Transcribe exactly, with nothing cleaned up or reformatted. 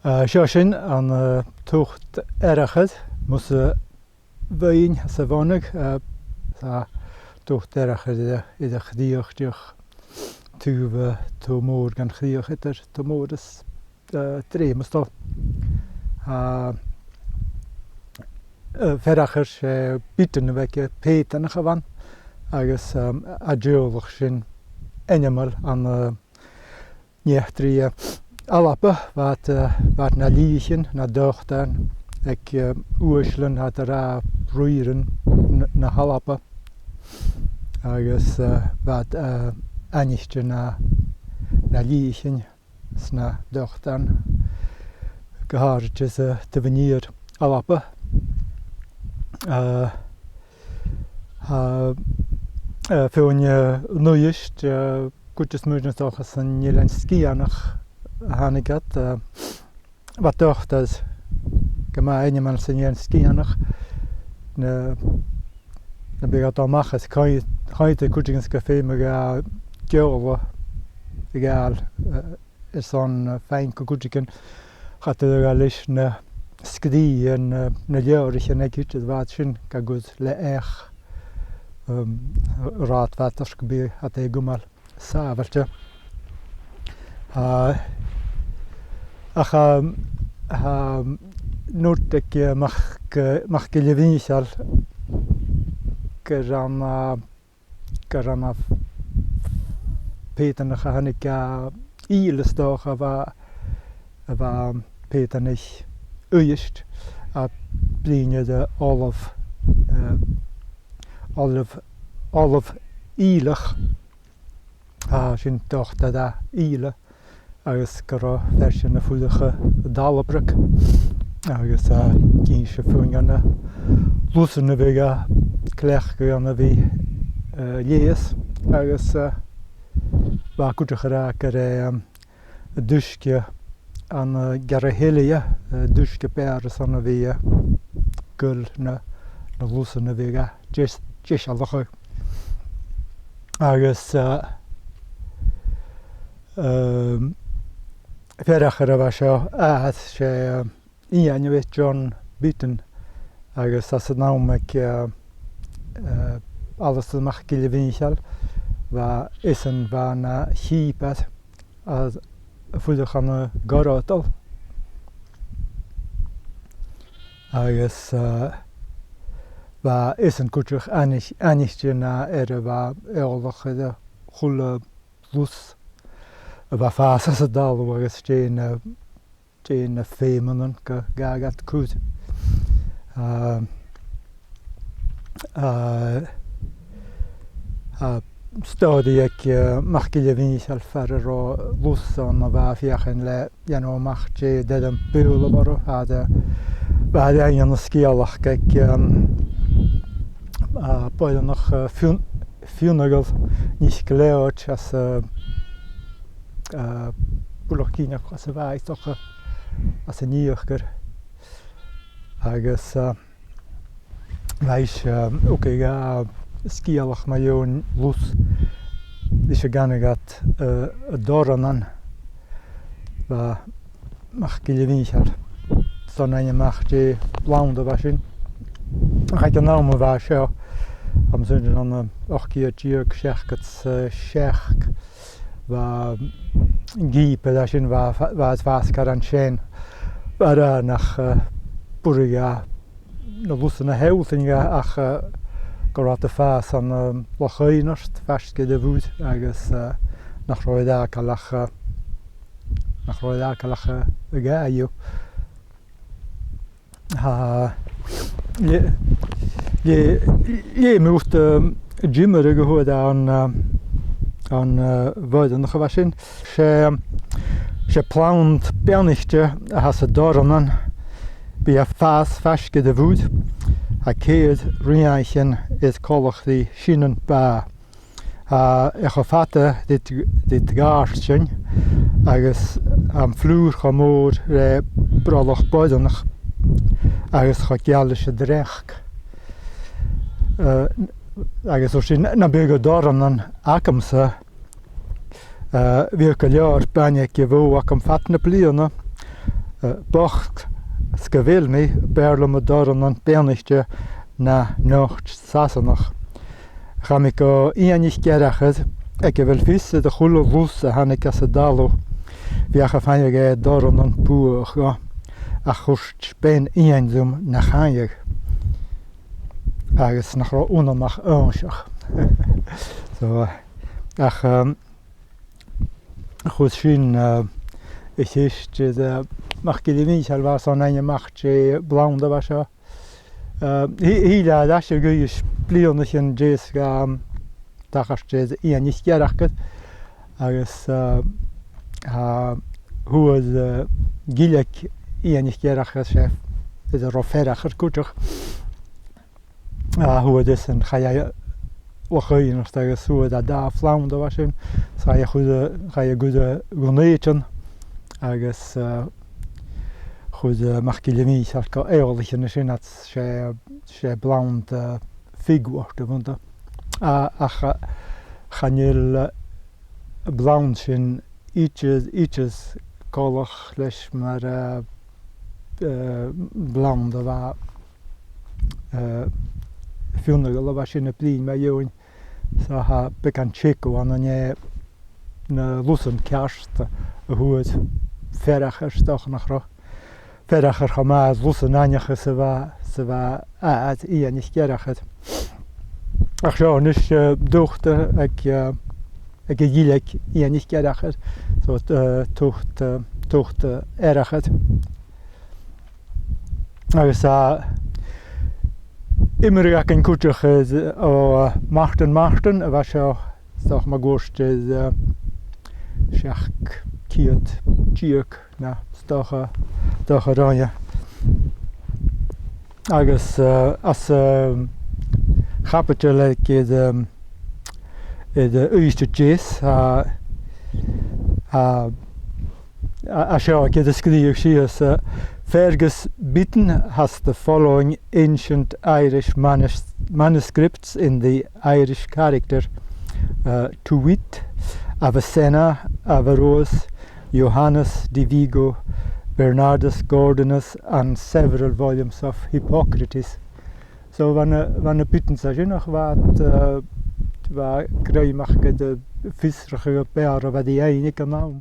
Eh, seo sinn an, eh, Tuath Earrachair, mus, eh, bhuin sa bhonnach, eh, tha Tuath Earrachair air a, air a chrìoch dìreach taobh, eh, taobh mòr dhen chrìoch eadar taobh mòr is, eh, treidhe mus dol. Tha, eh, Fearchar, 's e biotan a bh' aige, peatanach a bh' ann, agus, ehm, a' teaghlach sin ainmeil ann an, eh, an eachdraidh, eh, Alba, bha iad, eh, bha iad na liathaichean, na dotairean, aig, eh, uaislean, tha iad ag ràdh, rìghrean na, na h-Alba. Agus, eh, bha iad, eh, aithnichte na, na liathaichean 's na dotairean, gu h-àraidh sa, taobh an iar Alba. Eh, eh, eh, feadhainn, eh, an Uibhist, eh, cuid is mòr 's dòcha san Eilean Sgitheanach a thàinig iad, eh, bha dotair gu math ainmeil san Eilean Sgitheanach, na, nam biodh iad a' dol a-mach às, chaidh, chaidh iad cuideigin 's gu feum aca dealbh a ghabhail, eh, airson, eh, faighinn gu cuideigin, chaidh iad a ghabhail leis na sgrìobhadh, eh, na leabhraichean aige, is bha iad sin ga chur le each, ehm, ag ràdh, bha iad toirt gum biodh iad air a chumail sàbhailte. Ah, ach, ehm, ehm, nuair a, eh, Mac, eh, MacGilleMhìcheil, gur ann, eh, gur ann à peatanach a thàinig à Ìle, 's dòcha, a bha, a bha peatanach Uibhist, à bliadhna de Ollamh, eh, Ollamh, Ollamh Ìleach, à, sin dotair à Ìle, agus gun robh fear sin a' fuireach an Dalabrog, agus, eh, dh'innis e fhèin na lusan a bhiodh aige, cleachdadh ann a bhith, eh, leigheas, agus, eh, bha cuideachd ag ràdh gur e, ehm, an t-uisge ann an, eh, Gearra Sheilidh, eh, an t-uisge b' fheàrr airson a bhith, eh, a' goil na, na lusan a bhiodh aige deas-, deisealachadh. Agus, eh, ehm, Fearchar a bha seo, ah, 's e, eh, Iain a bh' aige, John Beaton, agus anns an àm aig, eh, eh, Alasdair MacGilleMhìcheil, bha esan, bha e na shìobair a' fuireach ann an Gorradail. Agus, eh, bha esan cuideachd aithnis-, aithnichte na fhear a bha eòlach air a h-uile lus a bha a' fàs anns an talamh agus dè na, dè na feumannan gu, gu gabhadh iad cur. Ah, ah, ah, stòiridh aig, eh, MacGilleMhìcheil far an robh lus ann a bha a' feuchainn le dhèanamh a-mach dè an t-ainm a bh' orra, bha e, bha e aig an sgeulachd aig, ehm, ah, boireannach, eh, Fionn-, Fionnghal NicLeòid às, eh, eh, Buileach Cìneach às a' Bhàigh, 's dòcha, às an Ìochdar. Agus, eh, bha ise, eh, ag obair, eh, sgeulachd mu dheidhinn lus, leis a' chanadh iad, eh, an Dorannan. Bha MacGilleMhìcheil son fhaighinn a-mach dè an bhlannd a bha sin. Ach aig an àm a bha seo, tha mi a' smaoineachadh ann an, eh, ochd ceud deug seachdad 's a seachd, bha an cìobair a tha sin, bha, bha e a' fàs car an sin. Bha e ag ràdh nach, eh, b' urrainn dha na lusan a shealltainn dha ach, eh, gun robh iad a' fàs ann an, eh, Loch Aonard, faisg air a' mhuir, agus, eh, nach robh e fhèin ach, eh, nach robh e fhèin ach, eh, a' gabhail. Tha, le, le, le mòran, um, diomaireachd a fhuair e on, um, on, uh, bhoireannach a bha sin. 'S e, um, 's e plannda beannaichte a th' anns an Dorannan, bidh e a' fàs faisg air a' mhuir, tha ceithir raonaich air coltach ri sìnean-bàigh. Tha e cho fada ri, ri gàirdean, agus am flùr cho mòr ri broilleach boireannaich, agus cho geal ris an t-sneachd. Eh, agus oir sin, nam biodh an Dorannan agamsa, eh, bhiodh gu leòr bainne aige bhò agam fad na bliadhna, Eh, bochd 's gu bheil mi, b' fheàrr leam an t-òran beannaichte na not Sasanach. Chaidh mi gu Iain Earrach Eachair, aig a bheil fios air a h-uile lus a thàinig às an talamh. Bhiodh e a' faighneachd an t-òran buaidh, ach thuirt bean Iain rium nach fhaigheadh. Agus nach robh ùine mach annasach. So, ach, um, chuir sin, uh, a' cheist, uh, MacGilleMhìcheil, bha e son fhaighinn a-mach dè an bhlann a bha seo. Uh, thì-, thill e air ais a dh'aois bliadhnaichean deas gu, um, tachairt air Iain Earrach Eachair. Agus, uh, uh, fhuair, uh, gilleadh Iain Earrach Eachair, 's e, is e ro fhearchair cuideachd. A fhuair esan, chaidh e a Loch Aonghais agus fhuair e dà phlannd a bha sin, 's chaidh e a chur, chaidh e a chur gu Dùn Èideann agus, eh, chuir, eh, MacGilleMhìcheil gu eòlaichean an sin, 's e, 's e plannd, eh, figmhor a bh' annta. A, ach, eh, chan eil, eh, am blannd sin idir, idir coltach leis mar, eh, eh, blannd a bha, eh, fionnadh a bha sin a' bruidhinn mu dheidhinn. So tha beagan teagamh ann an e na lusan ceart a fhuair fearchar, 's dòcha nach robh fearchar cho math air lusan aithneachadh 's a bha, 's a bha athair Iain Earrach Eachair. Ach seo a-nis, eh, tugtha aig, eh, aig a' ghilleadh Iain Earrach Eachair. So, eh, tugtha, tugtha Earrach Eachair. Agus, eh, iomradh againn cuideachd, eh, o, eh, Martin Martin, a bha seo, 's dòcha mun cuairt, eh, seachd ceud deug, no 's dòcha, dòcha roimhe. Agus, eh, anns, eh, chaibideil aig, aig, eh, aig, eh, uiread deas, a, a, a, a seo aig a' sgrìobhadh sìos, eh, Fergus Beaton has the following ancient Irish manus-, manuscripts in the Irish character, uh, to wit, Avicenna, Averroës, Johannes de Vigo, Bernardus Gordinus, and several volumes of Hippocrates. So bha na, bha na Beatons an sin, ach bha, uh, bha grèim aca gu fiosrachadh gu beàrr a bha iad aig an àm.